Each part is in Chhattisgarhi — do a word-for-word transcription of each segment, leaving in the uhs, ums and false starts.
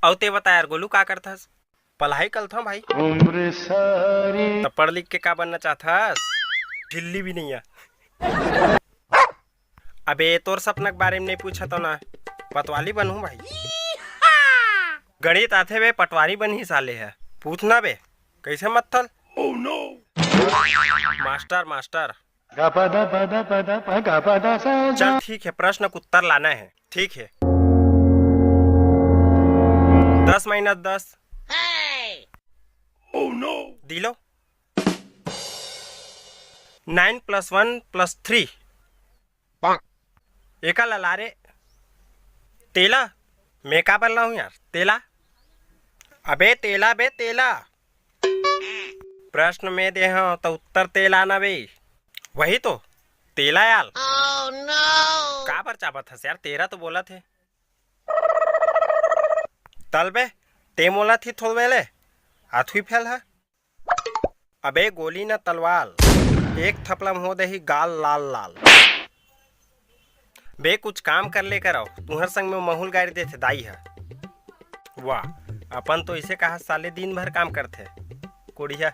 अउ ते बता यार गोलू, का करथस? पढ़ाई करथों भाई। त पढ़ लिख के का बनना चाहथस? झिल्ली भी नहीं है। अबे तोर सपना के बारे में नहीं पूछा तो ना, पटवारी बनहूं भाई। गणित आथे बे, पटवारी बनही साले है। पूछना बे, कैसे मत्थल? Master, master. चल ठीक है, प्रश्न के उत्तर लाना है। ठीक है, दस माइनस दस। दिलो। Nine plus one plus three। एका ला ला रे। तेला। मैं का बल्ला हूँ यार, तेला। अबे तेला बे तेला। प्रश्न में दे हूँ तो उत्तर तेला ना बे। वही तो, तेला यार। का बर चाबत हस यार, तेरा तो बोला थे। तल बे, ते मोला थी थोल बेले। आथुई फेल है। अबे गोली न तलवार, एक थपला म हो देही गाल लाल लाल। बे कुछ काम कर ले करव, तुहर संग में महूल गाड़ी देथे दाई ह। वाह, अपन तो इसे कहा साले दिन भर काम करथे। कुड़िया,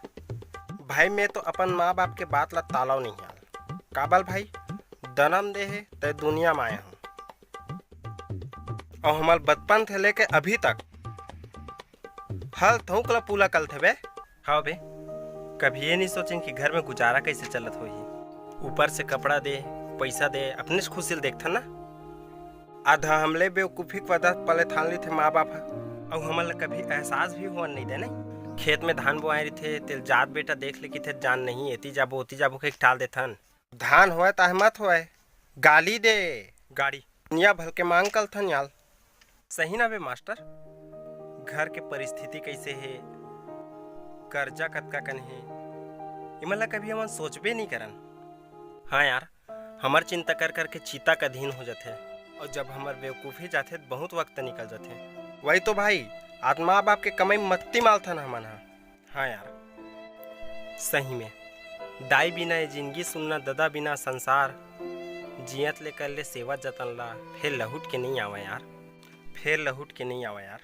भाई मैं तो अपन माँ बाप के बात ला तालव नहीं यार। काबल भाई, दनम दे हे तय दुनिया में आया हूँ। अउ हमर बचपन से लेके अभी तक हल थौक ला पूला कलथे बे। हाँ बे, कभी ये नहीं सोचें कि घर में गुजारा कैसे चलत होही। ऊपर से कपड़ा दे, पैसा दे, अपने से खुशी ल देखथन ना। आधा हमले बेवकूफी के वजह पले थान ली थे माँ बाप ह। अउ हमन ला कभी एहसास भी होन नहीं दे नहीं। खेत में धान बोआए रहिथे, तेल जात बेटा देख ले किथे जान नहीं, एती जाबो ओती जाबो के टाल देथन। धान होय ताहे मत होय, गाली दे। गाड़ी दुनिया भर के मांग कलथन याल। सही ना बे मास्टर, घर के परिस्थिति कैसे हे, कर्जा कतका कन हे, इमन ला कभी हमन सोचबे नहीं करन। हाँ यार, हमर चिंता कर करके चिता का अधीन हो जाथे, और जब हमर बेवकूफी जाथे त बहुत वक्त निकल जाथे। वही तो भाई, आज माँ बाप के कमाई मत्ती मालथन हमन हा। हाँ यार, सही में। दाई बिना ये जिंदगी सुन्ना, ददा बिना संसार। जियत ले कर ले सेवा जतन ला, फेर लहुट के नहीं आवा यार, फेर लहुट के नहीं आवा यार।